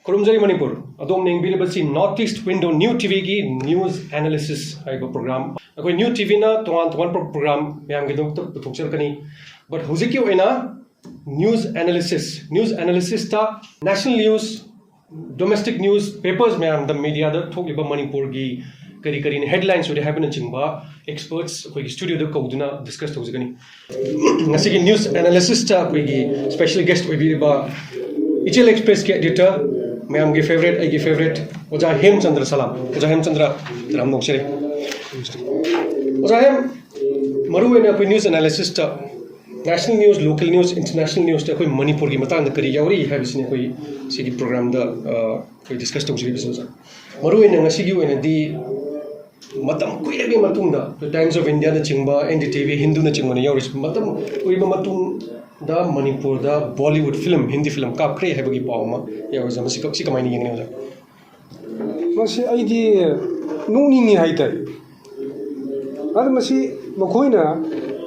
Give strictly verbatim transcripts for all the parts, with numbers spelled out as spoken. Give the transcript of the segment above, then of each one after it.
ꯈꯨꯔꯨꯝꯖꯔꯤ ꯃꯅꯤꯄꯨꯔ꯫ ꯑꯗꯣꯝꯅ ꯌꯦꯡꯕꯤꯔꯤꯕꯁꯤ North East Window New T Vꯒꯤ News Analysis ꯍꯥꯏꯕ program꯫ ꯑꯩꯈꯣꯏ New T Vꯅ ꯇꯣꯉꯥꯟ ꯇꯣꯉꯥꯟꯕ program ꯃꯌꯥꯝꯒꯤꯗꯃꯛꯇ ꯄꯨꯊꯣꯛꯆꯔꯛꯀꯅꯤ꯫ But ꯍꯧꯖꯤꯛꯀꯤ ꯑꯣꯏꯅ news analysis, news analysisꯇ national news, domestic news papers ꯃꯌꯥꯝꯗ, mediaꯗ ꯊꯣꯛꯂꯤꯕ ꯃꯅꯤꯄꯨꯔꯒꯤ ꯀꯔꯤ ꯀꯔꯤꯅ headlines ꯑꯣꯏꯔꯤ ꯍꯥꯏꯕꯅꯆꯤꯡꯕ experts ꯑꯩꯈꯣꯏꯒꯤ studioꯗ ꯀꯧꯗꯨꯅ discuss ꯇꯧꯖꯒꯅꯤ꯫ ꯉꯁꯤꯒꯤ news analysisꯇ ꯑꯩꯈꯣꯏꯒꯤ special guest ꯑꯣꯏꯕꯤꯔꯤꯕ ꯏꯆꯦꯜ Expressꯀꯤ editor, ꯃꯌꯥꯝꯒꯤ favourite, ꯑꯩꯒꯤ favourite ꯑꯣꯖꯥ ꯍꯦꯝꯆꯟꯗ꯭ꯔ ꯁꯂꯥꯝ꯫ ꯑꯣꯖꯥ ꯍꯦꯝꯆꯟꯗ꯭ꯔ, ꯁꯂꯥꯝ ꯅꯣꯛꯆꯔꯤ꯫ ꯑꯣꯖꯥ ꯍꯦꯝ, ꯃꯔꯨꯑꯣꯏꯅ ꯑꯩꯈꯣꯏ news analysisꯇ national news, local news, international newsꯇ ꯑꯩꯈꯣꯏ ꯃꯅꯤꯄꯨꯔꯒꯤ ꯃꯇꯥꯡꯗ ꯀꯔꯤ ꯌꯥꯎꯔꯤ ꯍꯥꯏꯕꯁꯤꯅꯤ ꯑꯩꯈꯣꯏ ꯁꯤꯒꯤ programꯗ, ꯑ, ꯑꯩꯈꯣꯏ discuss ꯇꯧꯖꯔꯤꯕꯁꯤ, ꯑꯣꯖꯥ꯫ ꯃꯔꯨꯑꯣꯏꯅ ꯉꯁꯤꯒꯤ ꯑꯣꯏꯅꯗꯤ ꯃꯇꯝ ꯀꯨꯏꯔꯕꯒꯤ ꯃꯇꯨꯡꯗ The Times of Indiaꯅꯆꯤꯡꯕ, NDTV Hinduꯅꯆꯤꯡꯕꯅ ꯌꯥꯎꯔꯤꯁꯤ, ꯃꯇꯝ ꯀꯨꯏꯔꯕ ꯃꯇꯨꯡꯗ ꯃꯅꯤꯄꯨꯔꯗ Bollywood film, Hindi film ꯀꯥꯞꯈ꯭ꯔꯦ ꯍꯥꯏꯕꯒꯤ ꯄꯥꯎ ꯑꯃ ꯌꯥꯎꯔꯤ, ꯑꯣꯖꯥ꯫ ꯃꯁꯤ ꯀ-, ꯁꯤ ꯀꯃꯥꯏꯅ ꯌꯦꯡꯒꯅꯤ, ꯑꯣꯖꯥ? ꯃꯁꯤ ꯑꯩꯗꯤ ꯅꯣꯛꯅꯤꯡꯉꯤ ꯍꯥꯏꯇꯥꯔꯦ꯫ ꯑꯗꯨ ꯃꯁꯤ ꯃꯈꯣꯏꯅ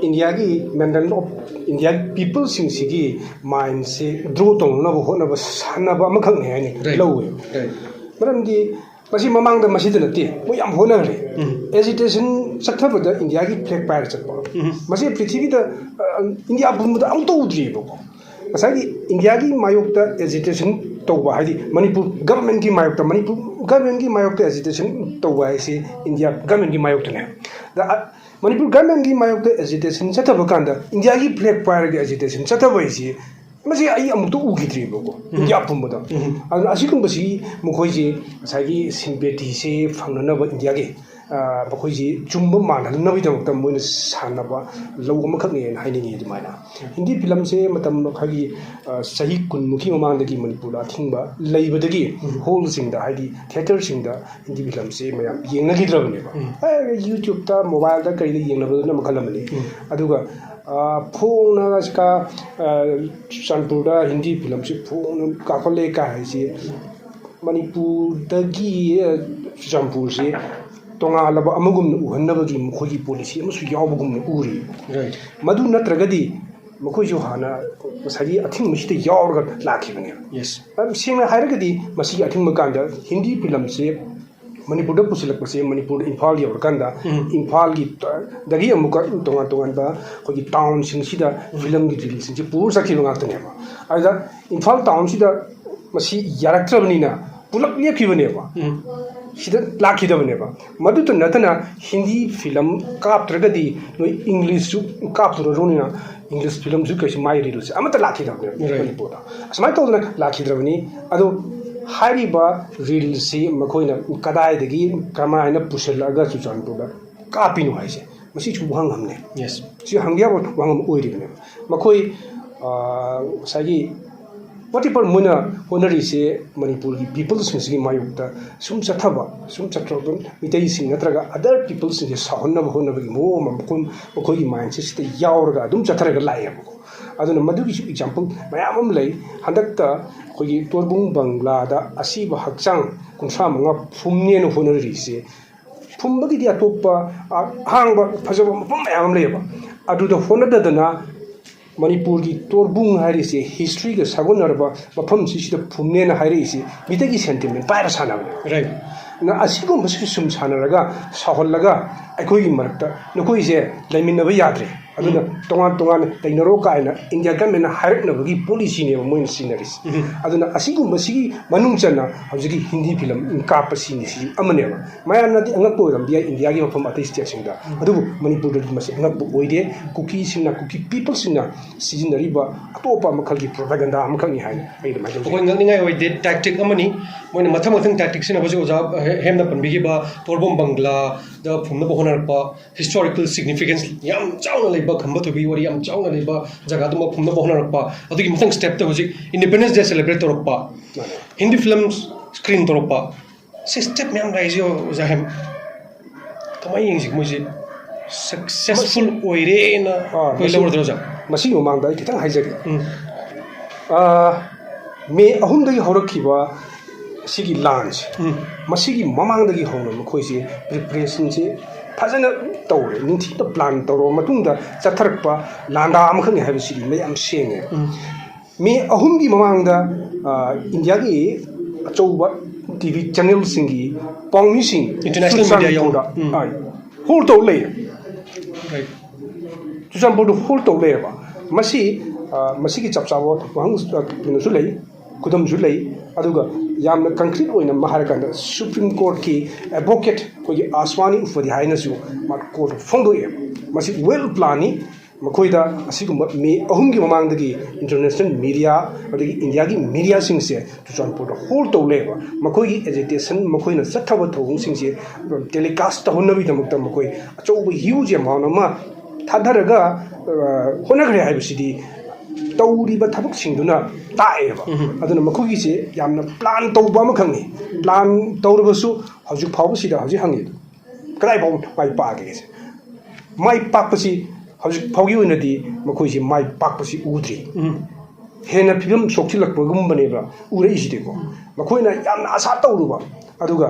Indiaꯒꯤ mental of Indiaꯒꯤ peopleꯁꯤꯡꯁꯤꯒꯤ mindꯁꯦ draw ꯇꯧꯅꯅꯕ ꯍꯣꯠꯅꯕ, ꯁꯥꯟꯅꯕ ꯑꯃꯈꯛꯅꯤ ꯍꯥꯏꯅ Right. ꯂꯧꯋꯦ꯫ Right. ꯃꯔꯝꯗꯤ ꯃꯁꯤ ꯃꯃꯥꯡꯗ ꯃꯁꯤꯗ ꯅꯠꯇꯦ, ꯃꯣꯏ ꯌꯥꯝ ꯍꯣꯠꯅꯈ꯭ꯔꯦ꯫ ꯎꯝ꯫ Agitation ꯆꯠꯊꯕꯗ Indiaꯒꯤ flag ꯄꯥꯏꯔ ꯆꯠꯄ꯫ ꯎꯝ꯫ ꯃꯁꯤ ꯄ꯭ꯔꯤꯊꯤꯕꯤꯗ, ꯑ, India ꯄꯨꯝꯕꯗ ꯑꯃꯨꯛꯇ ꯎꯗ꯭ꯔꯤꯕꯀꯣ꯫ ꯉꯁꯥꯏꯒꯤ Indiaꯒꯤ ꯃꯥꯌꯣꯛꯇ agitation ꯇꯧꯕ, ꯍꯥꯏꯗꯤ ꯃꯅꯤꯄꯨꯔ governmentꯀꯤ ꯃꯥꯌꯣꯛꯇ, ꯃꯅꯤꯄꯨꯔ governmentꯀꯤ ꯃꯥꯌꯣꯛꯇ agitation ꯇꯧꯕ ꯍꯥꯏꯁꯤ India governmentꯀꯤ ꯃꯥꯌꯣꯛꯇꯅꯦ꯫ ꯑꯗ, ꯑ, ꯃꯅꯤꯄꯨꯔ governmentꯀꯤ ꯃꯥꯌꯣꯛꯇ agitation ꯆꯠꯊꯕ ꯀꯥꯟꯗ Indiaꯒꯤ flag ꯄꯥꯏꯔꯒ agitation ꯆꯠꯊꯕ ꯍꯥꯏꯁꯤ, ꯃꯁꯤ ꯑꯩ ꯑꯃꯨꯛꯇ ꯎꯈꯤꯗ꯭ꯔꯤꯕꯀꯣ, ꯎꯝ꯫ India ꯄꯨꯝꯕꯗ꯫ ꯎꯝ꯫ ꯑꯗꯨꯅ ꯑꯁꯤꯒꯨꯝꯕꯁꯤ ꯃꯈꯣꯏꯁꯤ ꯉꯁꯥꯏꯒꯤ sympathyꯁꯦ ꯐꯪꯅꯅꯕ Indiaꯒꯤ, ꯑ, ꯃꯈꯣꯏꯁꯤ ꯆꯨꯝꯕ ꯃꯥꯟꯍꯟꯅꯕꯒꯤꯗꯃꯛꯇ ꯃꯣꯏꯅ ꯁꯥꯟꯅꯕ ꯂꯧ ꯑꯃꯈꯛꯅꯦꯅ ꯍꯥꯏꯅꯤꯡꯉꯤ ꯑꯗꯨꯃꯥꯏꯅ꯫ Hindi filmꯁꯦ ꯃꯇꯝ ꯑꯩꯈꯣꯏꯒꯤ, ꯑ, ꯆꯍꯤ ꯀꯨꯟꯃꯨꯛꯀꯤ ꯃꯃꯥꯡꯗꯒꯤ ꯃꯅꯤꯄꯨꯔꯗ ꯑꯊꯤꯡꯕ ꯂꯩꯕꯗꯒꯤ ꯎꯝ꯫ Hallꯁꯤꯡꯗ, ꯍꯥꯏꯗꯤ theatreꯁꯤꯡꯗ Hindi filmꯁꯦ ꯃꯌꯥꯝ ꯌꯦꯡꯅꯈꯤꯗ꯭ꯔꯕꯅꯦꯕ꯫ ꯎꯝ꯫ ꯑꯦ, YouTubeꯇ, mobileꯗ ꯀꯩꯗ ꯌꯦꯡꯅꯕꯗꯨꯅ ꯃꯈꯜ ꯑꯃꯅꯤ꯫ ꯎꯝ꯫ ꯑꯗꯨꯒ, ꯑ, ꯐꯣꯡꯅ ꯁꯤꯀꯥ, ꯑ, ꯆꯨꯔꯆꯥꯟꯄꯨꯔꯗ Hindi filmꯁꯤ ꯐꯣꯡꯅ ꯀꯥꯞꯈꯠꯂꯦ ꯀꯥꯏ ꯍꯥꯏꯁꯤ ꯃꯅꯤꯄꯨꯔꯗꯒꯤ, ꯑ, ꯆꯨꯔꯆꯥꯟꯄꯨꯔꯁꯤ ꯇꯣꯉꯥꯜꯂꯕ ꯑꯃꯒꯨꯝꯅ ꯎꯍꯟꯅꯕꯒꯤ ꯃꯈꯣꯏꯒꯤ policy ꯑꯃꯁꯨ ꯌꯥꯎꯕꯒꯨꯝꯅ ꯎꯔꯤ꯫ Right. ꯃꯗꯨ ꯅꯠꯇ꯭ꯔꯒꯗꯤ ꯃꯈꯣꯏꯁꯨ ꯍꯥꯟꯅ ꯉꯁꯥꯏꯒꯤ ꯑꯊꯤꯡꯕꯁꯤꯗ ꯌꯥꯎꯔꯒ ꯂꯥꯛꯈꯤꯕꯅꯦꯕ꯫ ꯌꯦꯁ꯫ ꯑꯗꯨꯝ ꯁꯦꯡꯅ ꯍꯥꯏꯔꯒꯗꯤ ꯃꯁꯤꯒꯤ ꯑꯊꯤꯡꯕ ꯀꯥꯟꯗ ꯍꯤꯟꯗꯤ ꯐꯤꯂꯝꯁꯦ ꯃꯅꯤꯄꯨꯔꯗ ꯄꯨꯁꯤꯜꯂꯛꯄꯁꯦ, ꯃꯅꯤꯄꯨꯔꯗ ꯏꯝꯐꯥꯜ ꯌꯧꯔꯀꯥꯟꯗ ꯎꯝ꯫ ꯏꯝꯐꯥꯜꯒꯤ ꯗꯒꯤ ꯑꯃꯨꯛꯀ ꯇꯣꯉꯥꯟ ꯇꯣꯉꯥꯟꯕ ꯑꯩꯈꯣꯏꯒꯤ ꯇꯥꯎꯟꯁꯤꯡꯁꯤꯗ ꯐꯤꯂꯝꯒꯤ ꯔꯤꯜꯁꯤꯡꯁꯦ ꯄꯨꯔ ꯆꯠꯈꯤꯕ ꯉꯥꯛꯇꯅꯦꯕ꯫ ꯑꯗꯨꯗ ꯏꯝꯐꯥꯜ ꯇꯥꯎꯟꯁꯤꯗ ꯃꯁꯤ ꯌꯥꯔꯛꯇ꯭ꯔꯕꯅꯤꯅ ꯄꯨꯂꯞ ꯂꯦꯞꯈꯤꯕꯅꯦꯕ꯫ ꯎꯝ꯫ ꯁꯤꯗ ꯂꯥꯛꯈꯤꯗꯕꯅꯦꯕ꯫ ꯃꯗꯨꯇ ꯅꯠꯇꯅ ꯍꯤꯟꯗꯤ ꯐꯤꯂꯝ ꯀꯥꯞꯇ꯭ꯔꯒꯗꯤ ꯅꯣꯏ ꯏꯪꯂꯤꯁꯁꯨ ꯀꯥꯞꯇ꯭ꯔꯕꯅꯤꯅ ꯏꯪꯂꯤꯁ ꯐꯤꯂꯝꯁꯨ ꯀꯩꯁꯨ ꯃꯥꯏ ꯔꯤꯜꯁ ꯑꯃꯠꯇ ꯂꯥꯛꯈꯤꯗꯕꯅꯦꯕ Right. ꯃꯅꯤꯄꯨꯔꯗ꯫ ꯑꯁꯨꯃꯥꯏꯅ ꯇꯧꯗꯅ ꯂꯥꯛꯈꯤꯗ꯭ꯔꯕꯅꯤ꯫ ꯑꯗꯣ ꯍꯥꯏꯔꯤꯕ ꯔꯤꯜꯁꯁꯤ ꯃꯈꯣꯏꯅ ꯀꯗꯥꯏꯗꯒꯤ ꯀꯃꯥꯏꯅ ꯄꯨꯁꯤꯜꯂꯛꯑꯒ ꯆꯨꯔꯆꯥꯟꯄꯨꯔꯗ ꯀꯥꯞꯄꯤꯅꯣ ꯍꯥꯏꯁꯦ, ꯃꯁꯤꯁꯨ ꯋꯥꯍꯪ ꯑꯃꯅꯦ꯫ ꯌꯦꯁ꯫ ꯁꯤ ꯍꯪꯕ ꯌꯥꯕ ꯋꯥꯍꯪ ꯑꯃ ꯑꯣꯏꯔꯤꯕꯅꯦꯕ꯫ ꯃꯈꯣꯏ, ꯑ, ꯉꯁꯥꯏꯒꯤ whatever ꯃꯣꯏꯅ ꯍꯣꯠꯅꯔꯤꯁꯦ ꯃꯅꯤꯄꯨꯔꯒꯤ ꯄꯤꯄꯜꯁꯤꯡꯁꯤꯒꯤ ꯃꯥꯌꯣꯛꯇ ꯁꯨꯝ ꯆꯠꯊꯕ, ꯁꯨꯝ ꯆꯠꯊꯕ ꯃꯤꯇꯩꯁꯤꯡ ꯅꯠꯇ꯭ꯔꯒ other ꯄꯤꯄꯜꯁꯤꯡꯁꯦ ꯁꯥꯎꯍꯟꯅꯕ ꯍꯣꯠꯅꯕꯒꯤ ꯃꯑꯣꯡ ꯑꯃ ꯃꯈꯣꯏ, ꯃꯈꯣꯏꯒꯤ ꯃꯥꯏꯟꯁꯦꯠꯁꯤꯗ ꯌꯥꯎꯔꯒ ꯑꯗꯨꯝ ꯆꯠꯊꯔꯒ ꯂꯥꯛꯑꯦꯕꯀꯣ꯫ ꯑꯗꯨꯅ ꯃꯗꯨꯒꯤꯁꯨ ꯑꯦꯛꯖꯥꯝꯄꯜ ꯃꯌꯥꯝ ꯑꯃ ꯂꯩ꯫ ꯍꯟꯗꯛꯇ ꯑꯩꯈꯣꯏꯒꯤ ꯇꯣꯔꯕꯨꯡ ꯕꯪꯒ꯭ꯂꯥꯗ ꯑꯁꯤꯕ ꯍꯛꯆꯥꯡ ꯀꯨꯟꯊ꯭ꯔꯥ ꯃꯉꯥ ꯐꯨꯝꯅꯦꯅ ꯍꯣꯠꯅꯔꯤꯁꯦ, ꯐꯨꯝꯕꯒꯤꯗꯤ ꯑꯇꯣꯞꯄ, ꯑ, ꯑꯍꯥꯡꯕ ꯐꯖꯕ ꯃꯐꯝ ꯃꯌꯥꯝ ꯑꯃ ꯂꯩꯌꯦꯕ꯫ ꯑꯗꯨꯗ ꯍꯣꯠꯅꯗꯗꯅ ꯃꯅꯤꯄꯨꯔꯒꯤ ꯇꯣꯔꯕꯨꯡ ꯍꯥꯏꯔꯤꯁꯦ, ꯍꯤꯁꯇ꯭ꯔꯤꯒ ꯁꯥꯒꯣꯟꯅꯔꯕ ꯃꯐꯝꯁꯤꯁꯤꯗ ꯐꯨꯝꯅꯦꯅ ꯍꯥꯏꯔꯛꯏꯁꯦ ꯃꯤꯇꯩꯒꯤ ꯁꯦꯟꯇꯤꯃꯦꯟ ꯄꯥꯏꯔ ꯁꯥꯟꯅꯕꯅꯦ꯫ ꯔꯥꯏꯠ꯫ ꯅ ꯑꯁꯤꯒꯨꯝꯕꯁꯤꯁꯨ ꯁꯨꯝ ꯁꯥꯟꯅꯔꯒ ꯁꯥꯎꯍꯜꯂꯒ ꯑꯩꯈꯣꯏꯒꯤ ꯃꯔꯛꯇ ꯅꯈꯣꯏꯁꯦ ꯂꯩꯃꯤꯟꯅꯕ ꯌꯥꯗ꯭ꯔꯦ, ꯑꯗꯨꯅ ꯇꯣꯉꯥꯟ ꯇꯣꯉꯥꯟꯅ ꯂꯩꯅꯔꯣ ꯀꯥꯏꯅ ꯏꯟꯗꯤꯌꯥ ꯒꯃꯦꯟꯅ ꯍꯥꯏꯔꯛꯅꯕꯒꯤ ꯄꯣꯂꯤꯁꯤꯅꯦꯕ ꯃꯣꯏꯅ ꯁꯤꯖꯤꯟꯅꯔꯤꯁꯦ꯫ ꯎꯝ꯫ ꯑꯗꯨꯅ ꯑꯁꯤꯒꯨꯝꯕꯁꯤꯒꯤ ꯃꯅꯨꯡ ꯆꯟꯅ ꯍꯧꯖꯤꯛꯀꯤ ꯍꯤꯟꯗꯤ ꯐꯤꯂꯝ ꯀꯥꯞꯄꯁꯤꯅꯤ ꯁꯤ ꯑꯃꯅꯦꯕ꯫ ꯃꯌꯥꯝꯅꯗꯤ ꯑꯉꯛꯄ ꯑꯣꯏꯔꯝꯕ ꯌꯥꯏ, ꯏꯟꯗꯤꯌꯥꯒꯤ ꯃꯐꯝ ꯑꯇꯩ ꯁ꯭ꯇꯦꯠꯁꯤꯡꯗ, ꯑꯗꯨꯕꯨ ꯃꯅꯤꯄꯨꯔꯗꯗꯤ ꯃꯁꯤ ꯑꯉꯛꯄ ꯑꯣꯏꯗꯦ꯫ ꯀꯨꯀꯤꯁꯤꯡꯅ, ꯀꯨꯀꯤ ꯄꯤꯄꯜꯁꯤꯡꯅ ꯁꯤꯖꯤꯟꯅꯔꯤꯕ ꯑꯇꯣꯞꯄ ꯃꯈꯜꯒꯤ ꯄ꯭ꯔꯣꯄꯥꯒꯟꯗꯥ ꯑꯃꯈꯛꯅꯤ ꯍꯥꯏꯅ ꯑꯩ ꯑꯗꯨꯃꯥꯏꯅ ꯂꯧꯖꯩ꯫ ꯑꯩꯈꯣꯏ ꯉꯛꯅꯤꯡꯉꯥꯏ ꯑꯣꯏꯗꯦ, ꯇꯦꯛꯇꯤꯛ ꯑꯃꯅꯤ꯫ ꯃꯣꯏꯅ ꯃꯊꯪ ꯃꯊꯪ ꯇꯦꯛꯇꯤꯛ ꯁꯤꯖꯤꯟꯅꯕꯁꯦ ꯑꯣꯖꯥ ꯍꯦꯝꯅ ꯄꯟꯕꯤꯈꯤꯕ ꯇꯣꯔꯕꯣꯝ ꯕꯪꯒ꯭ꯂꯥꯗ ꯐꯨꯝꯅꯕ ꯍꯣꯠꯅꯔꯛꯄ, ꯍꯤꯁꯇꯣꯔꯤꯀꯦꯜ ꯁꯤꯒꯅꯤꯐꯤꯀꯦꯟꯁ ꯌꯥꯝ ꯆꯥꯎꯅ ꯂꯩꯕ, ꯈꯝꯕ ꯊꯣꯏꯕꯤ ꯋꯥꯔꯤ ꯌꯥꯝ ꯆꯥꯎꯅ ꯂꯩꯕ ꯖꯒꯥꯗꯨꯃ ꯐꯨꯝꯅꯕ ꯍꯣꯠꯅꯔꯛꯄ, ꯑꯗꯨꯒꯤ ꯃꯊꯪ ꯁ꯭ꯇꯦꯞꯇ ꯍꯧꯖꯤꯛ ꯏꯟꯗꯤꯄꯦꯟꯗꯦꯟꯁ ꯗꯦ ꯁꯦꯂꯦꯕ꯭ꯔꯦꯠ ꯇꯧꯔꯛꯄ, ꯍꯤꯟꯗꯤ ꯐꯤꯂꯝ ꯁ꯭ꯀ꯭ꯔꯤꯟ ꯇꯧꯔꯛꯄ, ꯁꯤ ꯁ꯭ꯇꯦꯞ ꯃꯌꯥꯝ ꯂꯥꯛꯏꯁꯦ ꯑꯣꯖꯥ ꯍꯦꯝ ꯀꯃꯥꯏꯅ ꯌꯦꯡꯁꯤ? ꯃꯣꯏꯁꯦ ꯁꯛꯁꯦꯁꯐꯨꯜ ꯑꯣꯏꯔꯦꯅ ꯑꯥ, ꯑꯩꯈꯣꯏ ꯃꯁꯤ- ꯂꯧꯔꯗ꯭ꯔꯥ ꯑꯣꯖꯥ? ꯃꯁꯤꯒꯤ ꯃꯃꯥꯡꯗ ꯑꯩ ꯈꯤꯇꯪ ꯍꯥꯏꯖꯒꯦ꯫ ꯎꯝ꯫ ꯑꯥ, ꯃꯦ ꯑꯍꯨꯝꯗꯒꯤ ꯍꯧꯔꯛꯈꯤꯕ ꯁꯤꯒꯤ ꯂꯥꯟꯁꯦ, ꯎꯝ꯫ ꯃꯁꯤꯒꯤ ꯃꯃꯥꯡꯗꯒꯤ ꯍꯧꯅ ꯃꯈꯣꯏꯁꯦ ꯄ꯭ꯔꯤꯄꯔꯦꯁꯟꯁꯦ ꯐꯖꯅ ꯇꯧꯔꯦ, ꯅꯤꯡꯊꯤꯅ ꯄ꯭ꯂꯥꯟ ꯇꯧꯔꯕ ꯃꯇꯨꯡꯗ ꯆꯠꯊꯔꯛꯄ ꯂꯥꯟꯗꯥ ꯑꯃꯈꯛꯅꯤ ꯍꯥꯏꯕꯁꯤꯗꯤ ꯃꯌꯥꯝ ꯁꯦꯡꯉꯦ꯫ ꯃꯤ ꯑꯍꯨꯝꯒꯤ ꯃꯃꯥꯡꯗ, ꯑ, ꯏꯟꯗꯤꯌꯥꯒꯤ ꯑꯆꯧꯕ ꯇꯤ ꯚꯤ ꯆꯦꯅꯦꯜꯁꯤꯡꯒꯤ ꯄꯥꯎꯃꯤꯁꯤꯡ International media ꯌꯥꯎꯅ꯫ ꯆꯨꯔꯆꯥꯟꯄꯨꯔꯗ, ꯎꯝ꯫ ꯑ, ꯍꯣꯜ ꯇꯧ ꯂꯩꯔꯦ꯫ Right. ꯆꯨꯔꯆꯥꯟꯄꯨꯔꯗ ꯍꯣꯜ ꯇꯧ ꯂꯩꯔꯕ꯫ ꯃꯁꯤ, ꯑ, ꯃꯁꯤꯒꯤ ꯆꯞ ꯆꯥꯕ ꯋꯥꯍꯪ, ꯑ, ꯀꯩꯅꯣꯁꯨ ꯂꯩ, ꯈꯨꯗꯝꯁꯨ ꯂꯩ꯫ ꯑꯗꯨꯒ ꯌꯥꯝꯅ concrete ꯑꯣꯏꯅ ꯑꯃ ꯍꯥꯏꯔꯀꯥꯟꯗ, Supreme Courtꯀꯤ advocate ꯑꯩꯈꯣꯏꯒꯤ ꯑꯁꯋꯥꯅꯤ ꯎꯄꯥꯙ꯭ꯌꯥꯌꯅꯁꯨ ꯃꯥ ꯀꯣꯔꯠꯇ ꯐꯣꯡꯗꯣꯛꯑꯦ꯫ ꯃꯁꯤ well planꯅꯤ꯫ ꯃꯈꯣꯏꯗ ꯑꯁꯤꯒꯨꯝꯕ ꯃꯤ ꯑꯍꯨꯝꯒꯤ ꯃꯃꯥꯡꯗꯒꯤ international media ꯑꯗꯒꯤ ꯏꯟꯗꯤꯌꯥꯒꯤ mediaꯁꯤꯡꯁꯦ ꯆꯨꯔꯆꯥꯟꯄꯨꯔꯗ ꯍꯣꯜ ꯇꯧ ꯂꯩꯕ, ꯃꯈꯣꯏꯒꯤ agitation, ꯃꯈꯣꯏꯅ ꯆꯠꯊꯕ ꯊꯧꯑꯣꯡꯁꯤꯡꯁꯦ telecast ꯇꯧꯍꯟꯅꯕꯒꯤꯗꯃꯛꯇ ꯃꯈꯣꯏ ꯑꯆꯧꯕ huge amount ꯑꯃ ꯊꯥꯗꯔꯒ, ꯑ, ꯍꯣꯠꯅꯈ꯭ꯔꯦ ꯍꯥꯏꯕꯁꯤꯗꯤ ꯇꯧꯔꯤꯕ ꯊꯕꯛꯁꯤꯡꯗꯨꯅ ꯇꯥꯛꯑꯦꯕ꯫ ꯎꯝ꯫ ꯑꯗꯨꯅ ꯃꯈꯣꯏꯒꯤꯁꯦ ꯌꯥꯝꯅ plan ꯇꯧꯕ ꯑꯃꯈꯛꯅꯤ꯫ Plan ꯇꯧꯔꯕꯁꯨ ꯍꯧꯖꯤꯛ ꯐꯥꯎꯕꯁꯤꯗ ꯍꯧꯖꯤꯛ ꯍꯪꯉꯤ, ꯀꯗꯥꯏ ꯐꯥꯎ ꯃꯥꯏ ꯄꯥꯛꯑꯒꯦ? ꯃꯥꯏ ꯄꯥꯛꯄꯁꯤ ꯍꯧꯖꯤꯛ ꯐꯥꯎꯒꯤ ꯑꯣꯏꯅꯗꯤ ꯃꯈꯣꯏꯁꯤ ꯃꯥꯏ ꯄꯥꯛꯄꯁꯤ ꯎꯗ꯭ꯔꯤ꯫ ꯎꯝ꯫ ꯍꯦꯟꯅ ꯐꯤꯕꯝ ꯁꯣꯛꯆꯤꯜꯂꯛꯄꯒꯨꯝꯕꯅꯦꯕ ꯎꯔꯛꯏꯁꯤꯗꯤꯀꯣ꯫ ꯃꯈꯣꯏꯅ ꯌꯥꯝꯅ ꯑꯁꯥ ꯇꯧꯔꯨꯕ, ꯑꯗꯨꯒ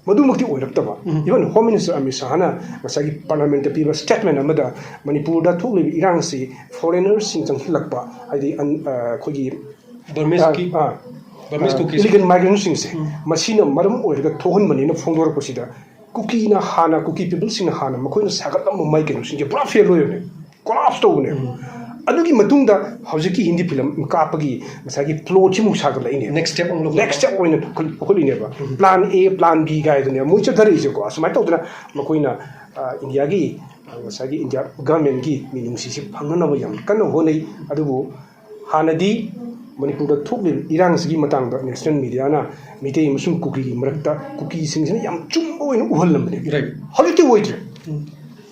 ꯃꯗꯨꯃꯛꯇꯤ ꯑꯣꯏꯔꯛꯇꯕ꯫ ꯎꯝ꯫ Even Home Minister ꯑꯃꯤꯠ ꯁꯥꯍꯅ ꯉꯁꯥꯏꯒꯤ parliamentꯇ ꯄꯤꯕ statement ꯑꯃꯗ ꯃꯅꯤꯄꯨꯔꯗ ꯊꯣꯛꯂꯤꯕ ꯏꯔꯥꯡꯁꯤ foreignerꯁꯤꯡ ꯆꯪꯁꯤꯜꯂꯛꯄ, ꯍꯥꯏꯗꯤ ꯑꯟ-, ꯑ, ꯑꯩꯈꯣꯏꯒꯤ Burmeseꯀꯤ, ꯑ, ꯑ, Burmese ꯑ, Kukis꯫ Illegal migrantꯁꯤꯡꯁꯦ, ꯎꯝ꯫ ꯃꯁꯤꯅ ꯃꯔꯝ ꯑꯣꯏꯔꯒ ꯊꯣꯛꯍꯟꯕꯅꯤꯅ ꯐꯣꯡꯗꯣꯔꯛꯄꯁꯤꯗ ꯀꯨꯀꯤꯅ ꯍꯥꯟꯅ, ꯀꯨꯀꯤ peopleꯁꯤꯡꯅ ꯍꯥꯟꯅ ꯃꯈꯣꯏꯅ ꯁꯥꯒꯠꯂꯝꯕ ꯃꯥꯏ ꯀꯩꯅꯣꯁꯤꯡꯁꯦ ꯄꯨꯔꯥ fail ꯑꯣꯏꯔꯕꯅꯦ, collapse ꯇꯧꯕꯅꯦ꯫ ꯎꯝ꯫ ꯑꯗꯨꯒꯤ ꯃꯇꯨꯡꯗ ꯍꯧꯖꯤꯛꯀꯤ ꯍꯤꯟꯗꯤ film ꯀꯥꯞꯄꯒꯤ ꯉꯁꯥꯏꯒꯤ plotꯁꯤꯃꯨꯛ ꯁꯥꯒꯠꯂꯛꯏꯅꯦ꯫ Next step ꯑꯃꯨꯛ ꯂꯧꯈꯠꯂꯛꯄ꯫ Next step ꯑꯣꯏꯅ ꯄꯨꯈꯠ-, ꯄꯨꯈꯠꯂꯤꯅꯦꯕ꯫ ꯎꯝ꯫ Plan A, Plan B ꯀꯥꯏꯗꯨꯅꯦ ꯃꯣꯏ ꯆꯠꯊꯔꯛꯏꯁꯦꯀꯣ꯫ ꯑꯁꯨꯃꯥꯏꯅ ꯇꯧꯗꯅ ꯃꯈꯣꯏꯅ, ꯑ, ꯏꯟꯗꯤꯌꯥꯒꯤ, ꯑ, ꯉꯁꯥꯏꯒꯤ ꯏꯟꯗꯤꯌꯥ governmentꯀꯤ ꯃꯤꯅꯨꯡꯁꯤꯁꯤ ꯐꯪꯅꯅꯕ ꯌꯥꯝ ꯀꯟꯅ ꯍꯣꯠꯅꯩ꯫ ꯑꯗꯨꯕꯨ ꯍꯥꯟꯅꯗꯤ ꯃꯅꯤꯄꯨꯔꯗ ꯊꯣꯛꯂꯤꯕ ꯏꯔꯥꯡꯁꯤꯒꯤ ꯃꯇꯥꯡꯗ national mediaꯅ ꯃꯤꯇꯩ ꯑꯃꯁꯨꯡ ꯀꯨꯀꯤꯒꯤ ꯃꯔꯛꯇ ꯀꯨꯀꯤꯁꯤꯡꯁꯤꯅ ꯌꯥꯝ ꯆꯨꯝꯕ ꯑꯣꯏꯅ ꯎꯍꯜꯂꯝꯕꯅꯦ꯫ Right. ꯍꯧꯖꯤꯛꯇꯤ ꯑꯣꯏꯗ꯭ꯔꯦ꯫ ꯎꯝ꯫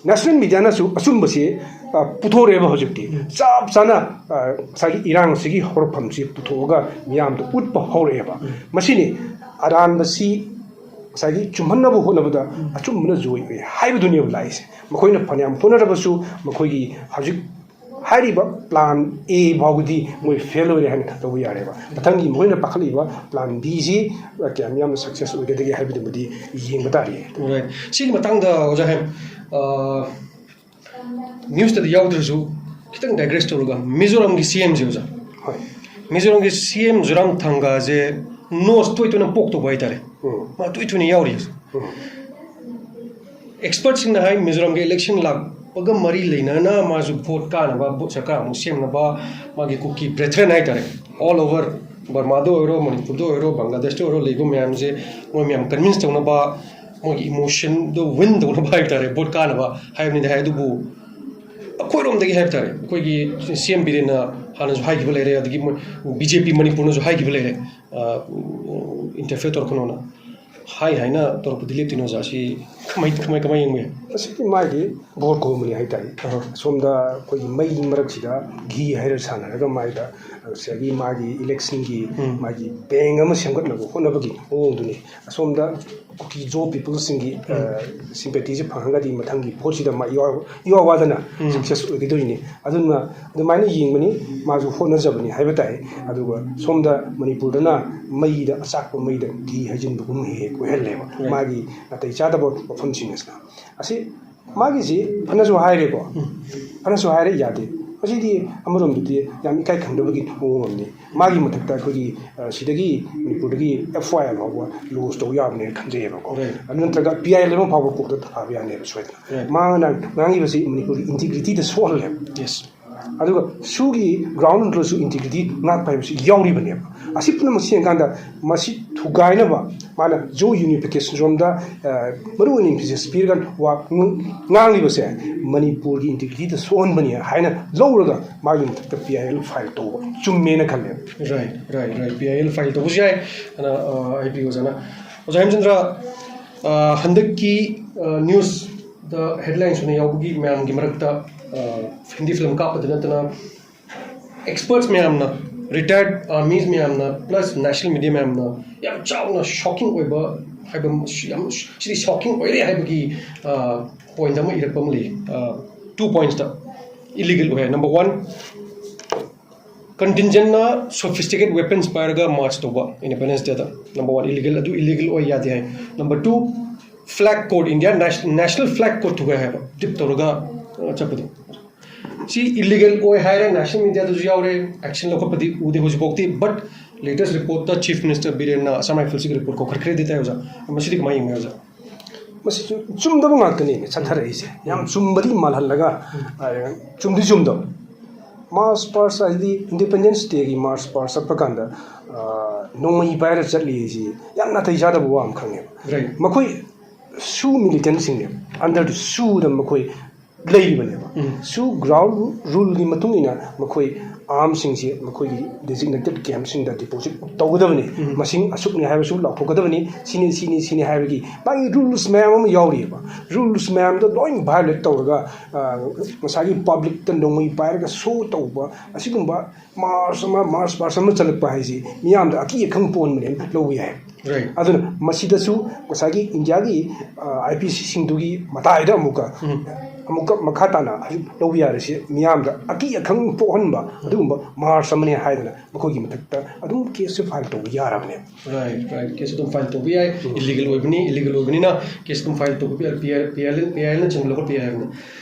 National mediaꯅꯁꯨ ꯑꯆꯨꯝꯕꯁꯤ, ꯑ, ꯄꯨꯊꯣꯔꯛꯑꯦꯕ ꯍꯧꯖꯤꯛꯇꯤ꯫ ꯎꯝ꯫ ꯆꯞ ꯆꯥꯅ, ꯑ, ꯉꯁꯥꯏꯒꯤ ꯏꯔꯥꯡꯁꯤꯒꯤ ꯍꯧꯔꯛꯐꯝꯁꯤ ꯄꯨꯊꯣꯛꯑꯒ ꯃꯤꯌꯥꯝꯗ ꯎꯠꯄ ꯍꯧꯔꯛꯑꯦꯕ꯫ ꯎꯝ꯫ ꯃꯁꯤꯅꯤ ꯑꯔꯥꯟꯕꯁꯤ ꯉꯁꯥꯏꯒꯤ ꯆꯨꯝꯍꯟꯅꯕ ꯍꯣꯠꯅꯕꯗ ꯎꯝ꯫ ꯑꯆꯨꯝꯕꯅ ꯖꯣꯏ ꯑꯣꯏ ꯍꯥꯏꯕꯗꯨꯅꯦꯕ ꯂꯥꯛꯏꯁꯦ꯫ ꯃꯈꯣꯏꯅ ꯐꯅꯌꯥꯝ ꯍꯣꯠꯅꯔꯕꯁꯨ ꯃꯈꯣꯏꯒꯤ ꯍꯧꯖꯤꯛ ꯍꯥꯏꯔꯤꯕ plan A ꯐꯥꯎꯕꯗꯤ ꯃꯣꯏ fail ꯑꯣꯏꯔꯦ ꯍꯥꯏꯅ ꯂꯧꯕ ꯌꯥꯔꯦꯕ꯫ ꯃꯊꯪꯒꯤ ꯃꯈꯣꯏꯅ ꯄꯥꯈꯠꯂꯛꯏꯕ plan B ꯁꯤ ꯀꯌꯥꯝ ꯌꯥꯝꯅ success ꯑꯣꯏꯒꯗꯒꯦ ꯍꯥꯏꯕꯗꯨꯃꯗꯤ ꯌꯦꯡꯕ ꯇꯥꯔꯤ꯫ Right. ꯁꯤꯒꯤ ꯃꯇꯥꯡꯗ ꯑꯣꯖꯥ ꯍꯦꯝ, ꯑ, news ꯇꯗꯤ ꯌꯥꯎꯗ꯭ꯔꯁꯨ ꯈꯤꯇꯪ digress ꯇꯧꯔꯒ ꯃꯤꯖꯣꯔꯥꯝꯒꯤ C M ꯁꯦ ꯑꯣꯖꯥ, ꯍꯣꯏ꯫ ꯃꯤꯖꯣꯔꯥꯝꯒꯤ C M ꯖꯣꯔꯥꯝꯊꯪꯒꯥꯁꯦ nose ꯇꯣꯏ ꯇꯣꯏꯅ poke ꯇꯧꯕ ꯍꯥꯏꯇꯥꯔꯦ꯫ ꯎꯝ꯫ ꯃꯥ ꯇꯣꯏ ꯇꯣꯏꯅ ꯌꯥꯎꯔꯤ꯫ ꯎꯝ꯫ Expert ꯁꯤꯡꯅ ꯍꯥꯏ ꯃꯤꯖꯣꯔꯥꯝꯒꯤ election ꯂꯥꯛꯄꯒ ꯃꯔꯤ ꯂꯩꯅꯅ ꯃꯥꯁꯨ vote ꯀꯥꯅꯕ, vote ꯁꯔꯀꯥꯔ ꯑꯃꯨꯛ ꯁꯦꯝꯅꯕ, ꯃꯥꯒꯤ ꯀꯨꯀꯤ brethren ꯍꯥꯏꯇꯥꯔꯦ, all over ꯕꯔꯃꯥꯗ ꯑꯣꯏꯔꯣ, ꯃꯅꯤꯄꯨꯔꯗ ꯑꯣꯏꯔꯣ, ꯕꯪꯒ꯭ꯂꯥꯗꯦꯁꯇ ꯑꯣꯏꯔꯣ, ꯂꯩꯕ ꯃꯌꯥꯝꯁꯦ ꯃꯣꯏ ꯃꯌꯥꯝ convince ꯇꯧꯅꯕ, ꯃꯣꯏꯒꯤ emotion ꯗꯣ win ꯇꯧꯅꯕ ꯍꯥꯏꯕ ꯇꯥꯔꯦ, vote ꯀꯥꯅꯕ ꯍꯥꯏꯕꯅꯤꯗꯤ ꯍꯥꯏ꯫ ꯑꯗꯨꯕꯨ ꯑꯩꯈꯣꯏꯔꯣꯝꯗꯒꯤ ꯍꯥꯏꯕ ꯇꯥꯔꯦ, ꯑꯩꯈꯣꯏꯒꯤ C M ꯕꯤꯔꯦꯟꯅ ꯍꯥꯟꯅꯁꯨ ꯍꯥꯏꯈꯤꯕ ꯂꯩꯔꯦ, ꯑꯗꯒꯤ ꯃꯣꯏ B J P ꯃꯅꯤꯄꯨꯔꯅꯁꯨ ꯍꯥꯏꯈꯤꯕ ꯂꯩꯔꯦ, ꯑ, interfere ꯇꯧꯔꯛꯀꯅꯣꯅ꯫ ꯍꯥꯏ ꯍꯥꯏꯅ ꯇꯧꯔꯛꯄꯗꯤ ꯂꯦꯞꯇꯣꯏꯅꯣ ꯑꯣꯖꯥ? ꯁꯤ ꯀꯃꯥꯏ, ꯀꯃꯥꯏ, ꯀꯃꯥꯏ ꯌꯦꯡꯕ ꯌꯥꯏ? ꯑꯁꯤꯒꯤ ꯃꯥꯒꯤ vote ꯈꯣꯝꯕꯅꯤ ꯍꯥꯏꯇꯥꯔꯦ꯫ ꯑꯍ꯫ ꯁꯣꯝꯗ ꯑꯩꯈꯣꯏꯒꯤ ꯃꯩ ꯃꯔꯛꯁꯤꯗ ꯘꯤ ꯍꯩꯔ ꯁꯥꯟꯅꯔꯒ ꯃꯥꯏꯗ ꯉꯁꯥꯏꯒꯤ ꯃꯥꯒꯤ election ꯒꯤ ꯎꯝ꯫ ꯃꯥꯒꯤ bank ꯑꯃ ꯁꯦꯝꯒꯠꯅꯕ ꯍꯣꯠꯅꯕꯒꯤ ꯃꯑꯣꯡꯗꯨꯅꯤ꯫ ꯑꯁꯣꯝꯗ ꯀꯨꯀꯤ ꯖꯣ people ꯁꯤꯡꯒꯤ, ꯑ, sympathy ꯁꯦ ꯐꯪꯉꯒꯗꯤ ꯃꯊꯪꯒꯤ vote ꯁꯤꯗ ꯃꯥ ꯏꯋꯥ, ꯏꯋꯥ ꯋꯥꯗꯅ ꯎꯝ꯫ success ꯑꯣꯏꯒꯗꯣꯏꯅꯤ꯫ ꯑꯗꯨꯅ ꯑꯗꯨꯃꯥꯏꯅ ꯌꯦꯡꯕꯅꯤ, ꯃꯥꯁꯨ ꯍꯣꯠꯅꯖꯕꯅꯤ ꯍꯥꯏꯕ ꯇꯥꯏ꯫ ꯑꯗꯨꯒ ꯁꯣꯝꯗ ꯃꯅꯤꯄꯨꯔꯗꯅ ꯃꯩꯗ, ꯑꯆꯥꯛꯄ ꯃꯩꯗ ꯘꯤ ꯍꯩꯖꯤꯟꯕꯒꯨꯝ ꯍꯦꯛ ꯍꯦꯛ ꯑꯣꯏꯍꯜꯂꯦꯕ꯫ Right. ꯃꯥꯒꯤ ꯅꯥꯇꯩ ꯆꯥꯗꯕ ꯋꯥꯐꯝꯁꯤꯡ ꯑꯁꯤꯅ꯫ ꯑꯁꯤ ꯃꯥꯒꯤꯁꯤ ꯐꯅꯁꯨ ꯍꯥꯏꯔꯦꯀꯣ, ꯎꯝ꯫ ꯐꯅꯁꯨ ꯍꯥꯏꯔꯦ, ꯌꯥꯗꯦ꯫ ꯃꯁꯤꯗꯤ ꯑꯃꯔꯣꯝꯗꯗꯤ ꯌꯥꯝ ꯏꯀꯥꯏ ꯈꯪꯗꯕꯒꯤ ꯃꯑꯣꯡ ꯑꯃꯅꯤ꯫ ꯃꯥꯒꯤ ꯃꯊꯛꯇ ꯑꯩꯈꯣꯏꯒꯤ, ꯑ, ꯁꯤꯗꯒꯤ ꯃꯅꯤꯄꯨꯔꯗꯒꯤ F I R ꯐꯥꯎꯕ lodge ꯇꯧ ꯌꯥꯕꯅꯦꯅ ꯈꯟꯖꯩꯌꯦꯕꯀꯣ꯫ Right. ꯑꯗꯨ ꯅꯠꯇ꯭ꯔꯒ P I L ꯑꯃ ꯐꯥꯎꯕ ꯀꯣꯛꯇ ꯊꯥꯕ ꯌꯥꯅꯦꯕ ꯁꯣꯏꯗꯅ꯫ Right. ꯃꯥꯅ ꯉꯥꯡꯉꯤꯕꯁꯤ ꯃꯅꯤꯄꯨꯔꯒꯤ integrity ꯗ ꯁꯣꯛꯍꯜꯂꯦꯕ꯫ Yes. ꯑꯗꯨꯒ ꯁꯨꯒꯤ ground ꯗꯁꯨ integrity ꯉꯥꯛꯄ ꯍꯥꯏꯕꯁꯤ ꯌꯥꯎꯔꯤꯕꯅꯦꯕ꯫ ꯑꯁꯤ ꯄꯨꯝꯅꯃꯛꯁꯤ ꯌꯦꯡꯀꯥꯟꯗ ꯃꯁꯤ ꯊꯨꯒꯥꯏꯅꯕ ꯃꯥꯅ Zo unification ꯔꯣꯝꯗ, ꯑ, ꯃꯔꯨ ꯑꯣꯏꯅ emphasis ꯄꯤꯔꯒ ꯋꯥ ꯉ-, ꯉꯥꯡꯂꯤꯕꯁꯦ ꯃꯅꯤꯄꯨꯔꯒꯤ integrity ꯗ ꯁꯣꯛꯍꯟꯕꯅꯤ ꯍꯥꯏꯅ ꯂꯧꯔꯒ ꯃꯥꯒꯤ ꯃꯊꯛꯇ P I L file ꯇꯧꯕ ꯆꯨꯝꯃꯦꯅ ꯈꯜꯂꯦ꯫ Right, right, right. P I L file ꯇꯧꯕꯁꯨ ꯌꯥꯏ, ꯑꯅ, ꯑ, ꯍꯥꯏꯕꯤꯌꯨ ꯑꯣꯖꯥꯅ꯫ ꯑꯣꯖꯥ ꯍꯦꯝꯆꯟꯗ꯭ꯔ, ꯑ, ꯍꯟꯗꯛꯀꯤ, ꯑ, news ꯗ headline ꯁꯨꯅ ꯌꯥꯎꯕꯒꯤ ꯃꯌꯥꯝꯒꯤ ꯃꯔꯛꯇ, ꯑ, Hindi film ꯀꯥꯞꯄꯗ ꯅꯠꯇꯅ experts ꯃꯌꯥꯝꯅ, retired armies ꯃꯌꯥꯝꯅ, plus national media ꯃꯌꯥꯝꯅ ꯌꯥꯝ ꯆꯥꯎꯅ shocking ꯑꯣꯏꯕ ꯍꯥꯏꯕ ꯑꯃ, ꯌꯥꯝ, ꯁꯤꯗꯤ shocking ꯑꯣꯏꯔꯦ ꯍꯥꯏꯕꯒꯤ, ꯑ, point ꯑꯃ ꯏꯔꯛꯄ ꯑꯃ ꯂꯩ, ꯑ, two points ꯇ꯫ ꯏꯂꯤꯒꯦꯜ ꯑꯣꯏ ꯍꯥꯏ꯫ ꯅꯝꯕꯔ ꯋꯥꯟ, ꯀꯟꯇꯤꯟꯖꯦꯟꯅ ꯁꯣꯐꯤꯁꯇꯤꯀꯦꯠ ꯋꯦꯄꯟꯁ ꯄꯥꯏꯔꯒ ꯃꯥꯔꯆ ꯇꯧꯕ independence day. Number one, illegal, ꯑꯗꯨ ꯏꯂꯤꯒꯦꯜ ꯑꯣꯏ, ꯌꯥꯗꯦ ꯍꯥꯏ꯫ Number two, flag code, India national flag code ꯊꯨꯒꯥꯏ ꯍꯥꯏꯕ, ꯇ꯭ꯔꯤꯞ ꯇꯧꯔꯒ ꯑ, ꯆꯠꯄꯗꯣ꯫ ꯁꯤ ꯏꯂꯤꯒꯦꯜ ꯑꯣꯏ ꯍꯥꯏꯔꯦ, ꯅꯦꯁꯅꯦꯜ ꯃꯤꯗꯤꯌꯥꯗꯁꯨ ꯌꯥꯎꯔꯦ, ꯑꯦꯛꯁꯟ ꯂꯧꯈꯠꯄꯗꯤ ꯎꯗꯦ ꯍꯧꯖꯤꯛꯐꯥꯎꯗꯤ꯫ ꯕꯠ ꯂꯦꯇꯦꯁ ꯔꯤꯄꯣꯔꯠꯇ ꯆꯤꯐ ꯃꯤꯅꯤꯁꯇꯔ ꯕꯤꯔꯦꯟꯅ ꯑꯁꯥꯝ ꯔꯥꯏꯐꯜꯁꯤꯒꯤ ꯔꯤꯄꯣꯔꯠ ꯀꯧꯈꯠꯈ꯭ꯔꯦꯗꯤ ꯇꯥꯏ, ꯑꯣꯖꯥ꯫ ꯃꯁꯤꯗꯤ ꯀꯃꯥꯏꯅ ꯌꯦꯡꯉꯤ, ꯑꯣꯖꯥ? ꯃꯁꯤ ꯆꯨꯝꯗꯕ ꯉꯥꯛꯇꯅꯦ ꯁꯟꯊꯔꯛꯏꯁꯦ꯫ ꯌꯥꯝ ꯆꯨꯝꯕꯗꯤ ꯃꯥꯜꯍꯜꯂꯒ, ꯑ, ꯆꯨꯝꯗꯤ ꯆꯨꯝꯗꯕ꯫ ꯃꯥꯔꯆ ꯄꯥꯁ ꯍꯥꯏꯗꯤ ꯏꯟꯗꯤꯄꯦꯟꯗꯦꯟꯁ ꯗꯦꯒꯤ ꯃꯥꯔꯆ ꯄꯥꯁ ꯆꯠꯄ ꯀꯥꯟꯗ, ꯑ, ꯅꯣꯡꯃꯩ ꯄꯥꯏꯔ ꯆꯠꯂꯤ ꯍꯥꯏꯁꯤ ꯌꯥꯝ ꯅꯥꯇꯩ ꯆꯥꯗꯕ ꯋꯥ ꯑꯃ ꯈꯪꯉꯦꯕ꯫ ꯔꯥꯏꯠ꯫ ꯃꯈꯣꯏ ꯁꯨ ꯃꯤꯂꯤꯇꯦꯟꯁꯤꯡꯅꯦꯕ, ꯑꯟꯗꯔ ꯗ ꯁꯨꯗ ꯃꯈꯣꯏ ꯂꯩꯔꯤꯕꯅꯦꯕ꯫ ꯎꯝ꯫ ꯁꯨ ꯒ꯭ꯔꯥꯎꯟ ꯔꯨꯜꯒꯤ ꯃꯇꯨꯡ ꯏꯟꯅ ꯃꯈꯣꯏ ꯑꯥꯔꯝꯁꯤꯡꯁꯤ ꯃꯈꯣꯏꯒꯤ ꯗꯤꯖꯤꯒꯅꯦꯇꯦꯠ ꯀꯦꯝꯞꯁꯤꯡꯗ ꯗꯤꯄꯣꯖꯤꯠ ꯇꯧꯒꯗꯕꯅꯤ꯫ ꯎꯝ꯫ ꯃꯁꯤꯡ ꯑꯁꯨꯛꯅꯤ ꯍꯥꯏꯕꯁꯨ ꯂꯥꯎꯊꯣꯛꯀꯗꯕꯅꯤ, ꯁꯤꯅꯤ, ꯁꯤꯅꯤ, ꯁꯤꯅꯤ ꯍꯥꯏꯕꯒꯤ ꯃꯥꯒꯤ ꯔꯨꯜꯁ ꯃꯌꯥꯝ ꯑꯃ ꯌꯥꯎꯔꯤꯑꯕ꯫ ꯔꯨꯜꯁ ꯃꯌꯥꯝꯗꯣ ꯂꯣꯏ ꯚꯥꯏꯑꯣꯂꯦꯠ ꯇꯧꯔꯒ, ꯑ, ꯉꯁꯥꯏꯒꯤ ꯄꯕ꯭ꯂꯤꯛꯇ ꯅꯣꯡꯃꯩ ꯄꯥꯏꯔꯒ ꯁꯣ ꯇꯧꯕ, ꯑꯁꯤꯒꯨꯝꯕ ꯃꯥꯔꯆ ꯑꯃ, ꯃꯥꯔꯆ ꯄꯥꯁ ꯑꯃ ꯆꯠꯂꯛꯄ ꯍꯥꯏꯁꯤ ꯃꯤꯌꯥꯝꯗ ꯑꯀꯤ ꯑꯈꯪ ꯄꯣꯛꯍꯟꯕꯅꯦꯅ ꯂꯧꯕ ꯌꯥꯏ꯫ ꯔꯥꯏꯠ꯫ ꯑꯗꯨꯅ ꯃꯁꯤꯗꯁꯨ ꯉꯁꯥꯏꯒꯤ ꯏꯟꯗꯤꯌꯥꯒꯤ, ꯑ, ꯑꯥꯏ ꯄꯤ ꯁꯤꯁꯤꯡꯗꯨꯒꯤ ꯃꯇꯥꯏꯗ ꯑꯃꯨꯛꯀ, ꯎꯝ꯫ ꯑꯃꯨꯛꯀ ꯃꯈꯥ ꯇꯥꯅ ꯍꯧꯖꯤꯛ ꯂꯧꯕ ꯌꯥꯔꯤꯁꯤ ꯃꯤꯌꯥꯝꯗ ꯑꯀꯤ ꯑꯈꯪ ꯄꯣꯛꯍꯟꯕ ꯑꯗꯨꯒꯨꯝꯕ ꯃꯥꯔꯆ ꯑꯃꯅꯤ ꯍꯥꯏꯗꯅ ꯃꯈꯣꯏꯒꯤ ꯃꯊꯛꯇ ꯑꯗꯨꯝ ꯀꯦꯁꯁꯨ ꯐꯥꯏꯜ ꯇꯧꯕ ꯌꯥꯔꯕꯅꯦ꯫ Right, right. ꯀꯦꯁ ꯑꯗꯨꯝ ꯐꯥꯏꯜ ꯇꯧꯕ ꯌꯥꯏ꯫ ꯎꯝ꯫ ꯏꯂꯤꯒꯦꯜ ꯑꯣꯏꯕꯅꯤ, ꯏꯂꯤꯒꯦꯜ ꯑꯣꯏꯕꯅꯤꯅ ꯀꯦꯁ ꯑꯗꯨꯝ ꯐꯥꯏꯜ ꯇꯧꯕ ꯌꯥꯏ, P I L, P I ꯑꯦꯜꯅꯆꯤꯡꯕ ꯂꯧꯈꯠꯄ ꯌꯥꯏ ꯍꯥꯏꯕꯅꯤ꯫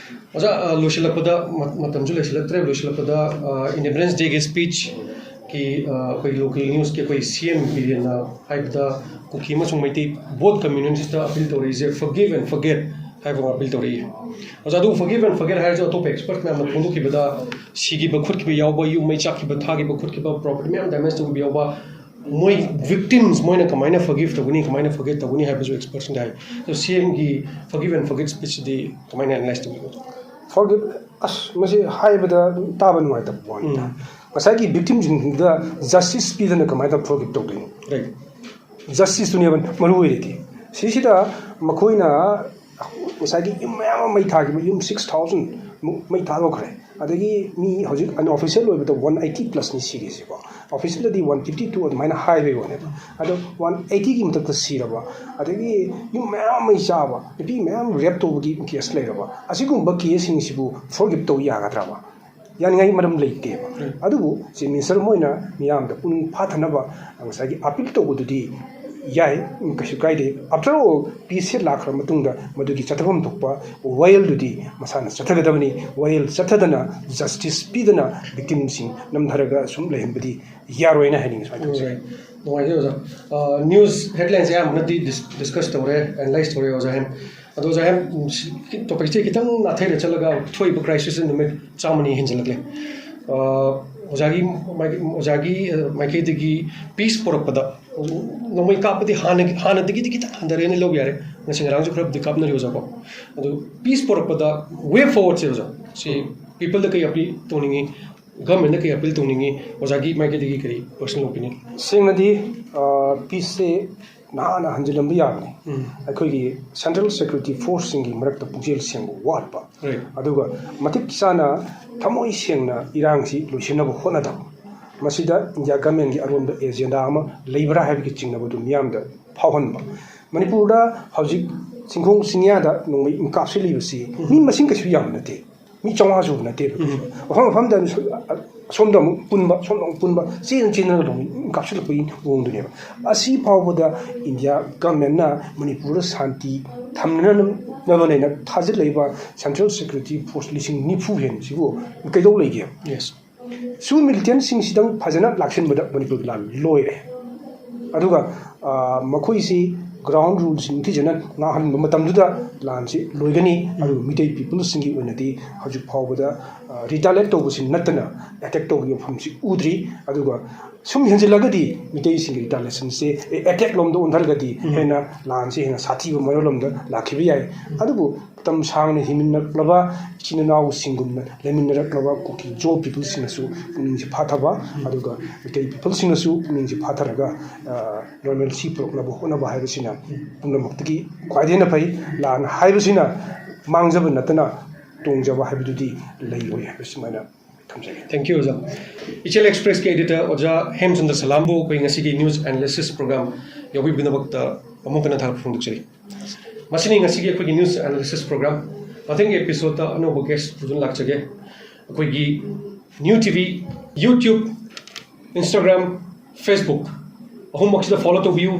ꯑꯣꯖꯥ, ꯑ, ꯂꯣꯏꯁꯤꯜꯂꯛꯄꯗ, ꯃ-, ꯃꯇꯝꯁꯨ ꯂꯩꯁꯤꯜꯂꯛꯇ꯭ꯔꯦ, ꯂꯣꯏꯁꯤꯜꯂꯛꯄꯗ, ꯑ, ꯏꯟꯗꯤꯄꯦꯟꯗꯦꯟꯁ ꯗꯦꯒꯤ ꯁ꯭ꯄꯤꯆꯀꯤ, ꯑ, ꯑꯩꯈꯣꯏꯒꯤ ꯂꯣꯀꯦꯜ ꯅ꯭ꯌꯨꯁꯀꯤ ꯑꯩꯈꯣꯏ ꯁꯤ ꯑꯦꯝ ꯕꯤꯔꯦꯟꯅ ꯍꯥꯏꯕꯗ ꯀꯨꯀꯤ ꯑꯃꯁꯨꯡ ꯃꯩꯇꯩ ꯕꯣꯠ ꯀꯝꯌꯨꯅꯤꯇꯤꯁꯇ ꯑꯄꯤꯜ ꯇꯧꯔꯛꯏꯁꯦ, "Forgive and forget" ꯍꯥꯏꯕ ꯑꯃ ꯑꯄꯤꯜ ꯇꯧꯔꯛꯏ꯫ ꯑꯣꯖꯥ, ꯑꯗꯨ "Forgive and forget" ꯍꯥꯏꯔꯁꯨ ꯑꯇꯣꯞꯄ ꯑꯦꯛꯁꯄꯔꯠ ꯃꯌꯥꯝꯅ ꯐꯣꯡꯗꯣꯛꯈꯤꯕꯗ ꯁꯤꯈꯤꯕ ꯈꯣꯠꯈꯤꯕ ꯌꯥꯎꯕ, ꯌꯨꯝ ꯃꯩ ꯆꯥꯛꯈꯤꯕ ꯊꯥꯈꯤꯕ ꯈꯣꯠꯈꯤꯕ, ꯄ꯭ꯔꯣꯄꯔꯇꯤ ꯃꯌꯥꯝ ꯗꯦꯃꯦꯖ ꯇꯧꯈꯤꯕ ꯌꯥꯎꯕ, ꯃꯣꯏ ꯚꯤꯛꯇꯤꯝꯁ ꯃꯣꯏꯅ ꯀꯃꯥꯏꯅ ꯐꯣꯔꯒꯤꯞ ꯇꯧꯒꯅꯤ, ꯀꯃꯥꯏꯅ ꯐꯣꯔꯒꯦꯠ ꯇꯧꯒꯅꯤ ꯍꯥꯏꯕꯁꯨ ꯑꯦꯛꯁꯄꯔꯠꯁꯤꯡꯗ ꯍꯥꯏ꯫ ꯑꯗꯣ ꯁꯤ ꯑꯦꯝꯒꯤ "Forgive and forget" ꯁ꯭ꯄꯤꯆꯁꯤꯗꯤ ꯀꯃꯥꯏꯅ ꯑꯦꯅꯥꯂꯥꯏꯁ ꯇꯧꯕꯤꯕ? ꯐꯣꯔꯒꯤꯞ, ꯑꯁ, ꯃꯁꯤ ꯍꯥꯏꯕꯗ ꯇꯥꯕ ꯅꯨꯡꯉꯥꯏꯇꯕ ꯋꯥꯅꯤꯗ꯫ ꯎꯝ꯫ ꯉꯁꯥꯏꯒꯤ ꯚꯤꯛꯇꯤꯝꯁꯤꯡꯗꯨꯗ ꯖꯁꯇꯤꯁ ꯄꯤꯗꯅ ꯀꯃꯥꯏꯅ ꯐꯣꯔꯒꯤꯞ ꯇꯧꯗꯣꯏꯅꯣ? ꯔꯥꯏꯠ꯫ ꯖꯁꯇꯤꯁꯇꯨꯅꯦꯕ ꯃꯔꯨ ꯑꯣꯏꯔꯤꯗꯤ꯫ ꯁꯤꯁꯤꯗ ꯃꯈꯣꯏꯅ ꯉꯁꯥꯏꯒꯤ ꯌꯨꯝ ꯃꯌꯥꯝ ꯑꯃ ꯃꯩ ꯊꯥꯈꯤꯕ, ꯌꯨꯝ ꯁꯤꯛꯁ ꯊꯥꯎꯖꯟ ꯃꯨꯛ ꯃꯩ ꯊꯥꯗꯣꯛꯈ꯭ꯔꯦ꯫ ꯑꯗꯒꯤ ꯃꯤ ꯍꯧꯖꯤꯛ ꯑꯟꯑꯣꯐꯤꯁꯤꯌꯦꯜ ꯑꯣꯏꯕꯗ ꯋꯥꯟ ꯑꯩꯠꯇꯤ ꯄ꯭ꯂꯁꯅꯤ ꯁꯤꯔꯤꯁꯤꯀꯣ꯫ ꯑꯣꯐꯤꯁꯤꯌꯦꯜꯗꯗꯤ ꯋꯥꯟ ꯐꯤꯐꯇꯤ ꯇꯨ ꯑꯗꯨꯃꯥꯏꯅ ꯍꯥꯏꯕꯒꯤ ꯋꯥꯅꯦꯕ꯫ ꯑꯗꯣ ꯋꯥꯟ ꯑꯩꯠꯇꯤꯒꯤ ꯃꯊꯛꯇ ꯁꯤꯔꯕ, ꯑꯗꯒꯤ ꯌꯨꯝ ꯃꯌꯥꯝ ꯃꯩ ꯆꯥꯕ, ꯅꯨꯄꯤ ꯃꯌꯥꯝ ꯔꯦꯞ ꯇꯧꯕꯒꯤ ꯀꯦꯁ ꯂꯩꯔꯕ, ꯑꯁꯤꯒꯨꯝꯕ ꯀꯦꯁꯁꯤꯡꯁꯤꯕꯨ ꯐꯣꯔꯒꯤꯞ ꯇꯧ ꯌꯥꯒꯗ꯭ꯔꯕ? ꯌꯥꯅꯤꯡꯉꯥꯏ ꯃꯔꯝ ꯂꯩꯇꯦꯕ꯫ ꯑꯗꯨꯕꯨ ꯆꯤꯐ ꯃꯤꯅꯤꯁꯇꯔ ꯃꯣꯏꯅ ꯃꯤꯌꯥꯝꯗ ꯄꯨꯛꯅꯤꯡ ꯐꯥꯊꯅꯕ ꯉꯁꯥꯏꯒꯤ ꯑꯄꯤꯜ ꯇꯧꯕꯗꯨꯗꯤ ꯌꯥꯏ, ꯀꯩꯁꯨ ꯀꯥꯏꯗꯦ꯫ ꯑꯥꯐꯇꯔ ꯑꯣꯜ, ꯄꯤꯁꯁꯦ ꯂꯥꯛꯈ꯭ꯔ ꯃꯇꯨꯡꯗ ꯃꯗꯨꯒꯤ ꯆꯠꯊꯐꯝ ꯊꯣꯛꯄ ꯋꯥꯌꯦꯜꯗꯨꯗꯤ ꯃꯁꯥꯅ ꯆꯠꯊꯒꯗꯕꯅꯤ꯫ ꯋꯥꯌꯦꯜ ꯆꯠꯊꯗꯅ, ꯖꯁꯇꯤꯁ ꯄꯤꯗꯅ ꯚꯤꯛꯇꯤꯝꯁꯤꯡ ꯅꯝꯊꯔꯒ ꯁꯨꯝ ꯂꯩꯍꯟꯕꯗꯤ ꯌꯥꯔꯣꯏꯅ ꯍꯥꯏꯅꯤꯡꯉꯤ ꯁꯨꯃꯥꯏꯅ ꯇꯧꯁꯦ꯫ ꯅꯨꯡꯉꯥꯏ-, ꯅꯨꯡꯉꯥꯏꯖꯩ ꯑꯣꯖꯥ꯫ ꯑ, ꯅ꯭ꯌꯨꯁ ꯍꯦꯗꯂꯥꯏꯟꯁ ꯑꯌꯥꯝꯕꯅꯗꯤ ꯗꯤꯁ-, ꯗꯤꯁꯀꯁ ꯇꯧꯔꯦ, ꯑꯦꯅꯥꯂꯥꯏꯁ ꯇꯧꯔꯦ ꯑꯣꯖꯥ ꯍꯦꯝ꯫ ꯑꯗꯣ ꯑꯣꯖꯥ ꯍꯦꯝ, ꯎꯝ, ꯁꯤ-, ꯇꯣꯄꯤꯛꯁꯦ ꯈꯤꯇꯪ ꯅꯥꯊꯩꯔ ꯆꯠꯂꯒ ꯊꯣꯛꯏꯕ ꯀ꯭ꯔꯥꯏꯁꯤꯁꯁꯦ ꯅꯨꯃꯤꯠ ꯆꯥꯝꯃꯅꯤ ꯍꯦꯟꯖꯜꯂꯛꯂꯦ꯫ ꯑ, ꯑꯣꯖꯥꯒꯤ ꯃꯥꯏ-, ꯑꯣꯖꯥꯒꯤ, ꯑ, ꯃꯥꯏꯀꯩꯗꯒꯤ ꯄꯤꯁ ꯄꯣꯔꯛꯄꯗ ꯅꯣꯡꯃꯩ ꯀꯥꯞꯄꯗꯤ ꯍꯥꯟꯅꯒꯤ, ꯍꯥꯟꯅꯗꯒꯤꯗꯤ ꯈꯤꯇꯪ ꯍꯟꯊꯔꯦꯅ ꯂꯧꯕ ꯌꯥꯔꯦ꯫ ꯉꯁꯤ ꯉꯔꯥꯡꯁꯨ ꯈꯔꯕꯨꯗꯤ ꯀꯥꯞꯅꯔꯤ ꯑꯣꯖꯥꯀꯣ꯫ ꯑꯗꯨ ꯄꯤꯁ ꯄꯣꯔꯛꯄꯗ ꯋꯦ ꯐꯣꯔꯋꯥꯔꯗꯁꯦ ꯑꯣꯖꯥ, ꯁꯤ ꯄꯤꯄꯜꯗ ꯀꯩ ꯑꯄꯤꯜ ꯇꯧꯅꯤꯡꯉꯤ, ꯒꯚꯔꯟꯃꯦꯟꯠꯅ ꯀꯩ ꯑꯄꯤꯜ ꯇꯧꯅꯤꯡꯉꯤ, ꯑꯣꯖꯥꯒꯤ ꯃꯥꯏꯀꯩꯗꯒꯤ ꯀꯔꯤ ꯄꯔꯁꯅꯦꯜ ꯑꯣꯄꯤꯅꯤꯌꯟ? ꯁꯦꯡꯅꯗꯤ, ꯑ, ꯄꯤꯁꯁꯦ ꯅꯍꯥꯟꯅ ꯍꯟꯖꯤꯜꯂꯝꯕ ꯌꯥꯕꯅꯤ꯫ ꯎꯝ꯫ ꯑꯩꯈꯣꯏꯒꯤ ꯁꯦꯟꯇ꯭ꯔꯦꯜ ꯁꯦꯀ꯭ꯌꯨꯔꯤꯇꯤ ꯐꯣꯔꯁꯁꯤꯡꯒꯤ ꯃꯔꯛꯇ ꯄꯨꯛꯆꯦꯜ ꯁꯦꯡꯕ ꯋꯥꯠꯄ, ꯔꯥꯏꯠ꯫ ꯑꯗꯨꯒ ꯃꯇꯤꯛ ꯆꯥꯅ ꯊꯃꯣꯏ ꯁꯦꯡꯅ ꯏꯔꯥꯡꯁꯤ ꯂꯣꯏꯁꯤꯟꯅꯕ ꯍꯣꯠꯅꯗꯕ, ꯃꯁꯤꯗ ꯏꯟꯗꯤꯌꯥ ꯒꯚꯔꯟꯃꯦꯟꯠꯀꯤ ꯑꯔꯣꯟꯕ ꯑꯦꯖꯦꯟꯗꯥ ꯑꯃ ꯂꯩꯕ꯭ꯔꯥ ꯍꯥꯏꯕꯒꯤ ꯆꯤꯡꯅꯕꯗꯨ ꯃꯤꯌꯥꯝꯗ ꯐꯥꯎꯍꯟꯕ꯫ ꯃꯅꯤꯄꯨꯔꯗ ꯍꯧꯖꯤꯛ ꯆꯤꯡꯈꯣꯡ ꯆꯤꯡꯌꯥꯗ ꯅꯣꯡꯃꯩ ꯀꯥꯞꯁꯤꯜꯂꯤꯕꯁꯤ ꯃꯤ ꯃꯁꯤꯡ ꯀꯩꯁꯨ ꯌꯥꯝꯕ ꯅꯠꯇꯦ꯫ ꯃꯤ ꯆꯥꯝꯃꯉꯥ ꯁꯨꯕ ꯅꯠꯇꯦꯕ꯫ ꯎꯝ꯫ ꯃꯐꯝ ꯃꯐꯝꯗ ꯑꯁꯣꯝꯗ ꯑꯃꯨꯛ ꯄꯨꯟꯕ, ꯁꯣꯝꯗ ꯑꯃꯨꯛ ꯄꯨꯟꯕ, ꯆꯦꯟ ꯆꯦꯟꯅꯔꯒ ꯂꯣꯡ ꯀꯥꯞꯁꯤꯜꯂꯛꯄꯒꯤ ꯃꯑꯣꯡꯗꯨꯅꯦꯕ꯫ ꯑꯁꯤ ꯐꯥꯎꯕꯗ ꯏꯟꯗꯤꯌꯥ ꯒꯚꯔꯟꯃꯦꯟꯠꯅ ꯃꯅꯤꯄꯨꯔꯗ ꯁꯥꯟꯇꯤ ꯊꯝꯅꯅꯕꯅꯦꯅ ꯊꯥꯖꯤꯜꯂꯛꯏꯕ ꯁꯦꯟꯇ꯭ꯔꯦꯜ ꯁꯦꯀ꯭ꯌꯨꯔꯤꯇꯤ ꯐꯣꯔꯁ ꯂꯤꯁꯤꯡ ꯅꯤꯐꯨ ꯍꯦꯟꯕꯁꯤꯕꯨ ꯀꯩꯗꯧ ꯂꯩꯒꯦ? ꯌꯦꯁ꯫ ꯁꯤꯕꯨ ꯃꯤꯂꯤꯇꯦꯟꯁꯤꯡꯁꯤꯗꯪ ꯐꯖꯅ ꯂꯥꯛꯁꯤꯟꯕꯗ ꯃꯅꯤꯄꯨꯔꯒꯤ ꯂꯥꯟ ꯂꯣꯏꯔꯦ꯫ ꯑꯗꯨꯒ, ꯑ, ꯃꯈꯣꯏꯁꯤ ꯒ꯭ꯔꯥꯎꯟ ꯔꯨꯜꯁꯤ ꯅꯤꯡꯊꯤꯖꯅ ꯉꯥꯛꯍꯟꯕ ꯃꯇꯝꯗꯨꯗ ꯂꯥꯟꯁꯤ ꯂꯣꯏꯒꯅꯤ꯫ ꯑꯗꯨꯒ ꯃꯤꯇꯩ ꯄꯤꯄꯜꯁꯤꯡꯒꯤ ꯑꯣꯏꯅꯗꯤ ꯍꯧꯖꯤꯛ ꯐꯥꯎꯕꯗ, ꯑ, ꯔꯤꯇꯥꯂꯤꯌꯦꯠ ꯇꯧꯕꯁꯤ ꯅꯠꯇꯅ ꯑꯦꯇꯦꯛ ꯇꯧꯕꯒꯤ ꯃꯐꯝꯁꯤ ꯎꯗ꯭ꯔꯤ꯫ ꯑꯗꯨꯒ ꯁꯨꯝ ꯍꯦꯟꯖꯤꯜꯂꯒꯗꯤ ꯃꯤꯇꯩꯁꯤꯡꯒꯤ ꯔꯤꯇꯥꯂꯤꯌꯦꯁꯟꯁꯦ, ꯑꯦ, ꯑꯦꯇꯦꯛ ꯂꯣꯝꯗ ꯑꯣꯟꯊꯔꯒꯗꯤ ꯎꯝ꯫ ꯍꯦꯟꯅ ꯂꯥꯟꯁꯤ ꯍꯦꯟꯅ ꯁꯥꯊꯤꯕ ꯃꯑꯣꯡꯂꯣꯝꯗ ꯂꯥꯛꯈꯤꯕ ꯌꯥꯏ꯫ ꯑꯗꯨꯕꯨ ꯃꯇꯝ ꯁꯥꯡꯅ ꯍꯤꯡꯃꯤꯟꯅꯔꯛꯂꯕ ꯏꯆꯤꯟ ꯏꯅꯥꯎꯁꯤꯡꯒꯨꯝꯅ ꯂꯩꯃꯤꯟꯅꯔꯛꯂꯕ ꯀꯨꯀꯤ ꯖꯣ ꯄꯤꯄꯜꯁꯤꯡꯅꯁꯨ ꯄꯨꯛꯅꯤꯡꯁꯤ ꯐꯥꯊꯕ, ꯑꯗꯨꯒ ꯃꯤꯇꯩ ꯄꯤꯄꯜꯁꯤꯡꯅꯁꯨ ꯄꯨꯛꯅꯤꯡꯁꯤ ꯐꯥꯊꯔꯒ, ꯑ, ꯅꯣꯔꯃꯦꯜꯁꯤ ꯄꯨꯔꯛꯅꯕ ꯍꯣꯠꯅꯕ ꯍꯥꯏꯕꯁꯤꯅ ꯄꯨꯝꯅꯃꯛꯇꯒꯤ ꯈ꯭ꯋꯥꯏꯗꯒꯤ ꯍꯦꯟꯅ ꯐꯩ꯫ ꯂꯥꯟ ꯍꯥꯏꯕꯁꯤꯅ ꯃꯥꯡꯖꯕ ꯅꯠꯇꯅ ꯇꯣꯡꯖꯕ ꯍꯥꯏꯕꯗꯨꯗꯤ ꯂꯩꯔꯣꯏ ꯍꯥꯏꯕꯁꯤꯃꯥꯏꯅ ꯊꯝꯖꯒꯦ꯫ Thank you, ꯑꯣꯖꯥ꯫ ꯏꯆꯦꯜ ꯑꯦꯛꯁꯄ꯭ꯔꯦꯁꯀꯤ editor ꯑꯣꯖꯥ ꯍꯦꯝꯆꯟꯗ꯭ꯔ ꯁꯂꯥꯝꯕꯨ ꯑꯩꯈꯣꯏ ꯉꯁꯤꯒꯤ news analysis program ꯌꯥꯎꯕꯤꯕꯒꯤꯗꯃꯛꯇ ꯑꯃꯨꯛ ꯍꯟꯅ ꯊꯥꯒꯠꯄ ꯐꯣꯡꯗꯣꯛꯆꯔꯤ꯫ ꯃꯁꯤꯅꯤ ꯉꯁꯤꯒꯤ ꯑꯩꯈꯣꯏꯒꯤ news analysis program꯫ ꯃꯊꯪꯒꯤ episodeꯇ ꯑꯅꯧꯕ guest ꯄꯨꯗꯨꯅ ꯂꯥꯛꯆꯒꯦ꯫ ꯑꯩꯈꯣꯏꯒꯤ New TV, YouTube, Instagram, Facebook ꯑꯍꯨꯝꯃꯛꯁꯤꯗ follow ꯇꯧꯕꯤꯌꯨ꯫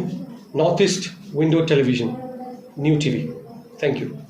North East Window Television, New TV. Thank you.